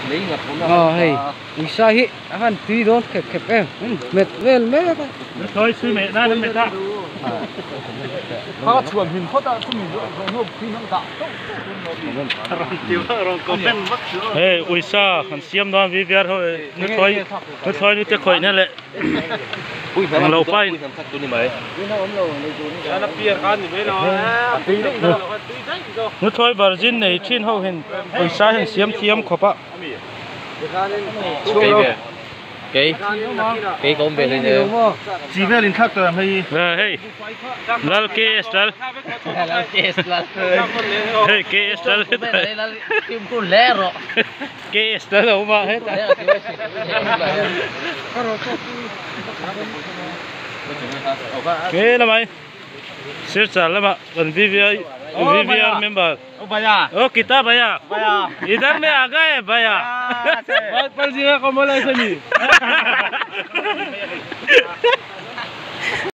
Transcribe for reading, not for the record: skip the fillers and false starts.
Aw hei uisa hi a han tui dawn khep khep em hmet vel mek a. Nuthlawi sui meh nan an met a. Hei uisa kan siam dawn VVR ho nuthlawi nuthlawi nute khawih na leh englo pain. Nuthlawi virgin nei thin ho hin uisa hi an siam thiam khawp a. Kei kei ka awm ve hlei nen. Chi vel in thlak tawh ang hei. Hei Lal KS Lal. Lal KS Lal. Hei KS Lal. Fimkhur hle rawh. KS Lal a awm a hetah. He lamah Silchar lamah kan VVI VVR member. O bhaiya. O kita bhaiya. Bhaiya. Idhar mein aa gaye bhaiya. Pal ji ka komal aise ni.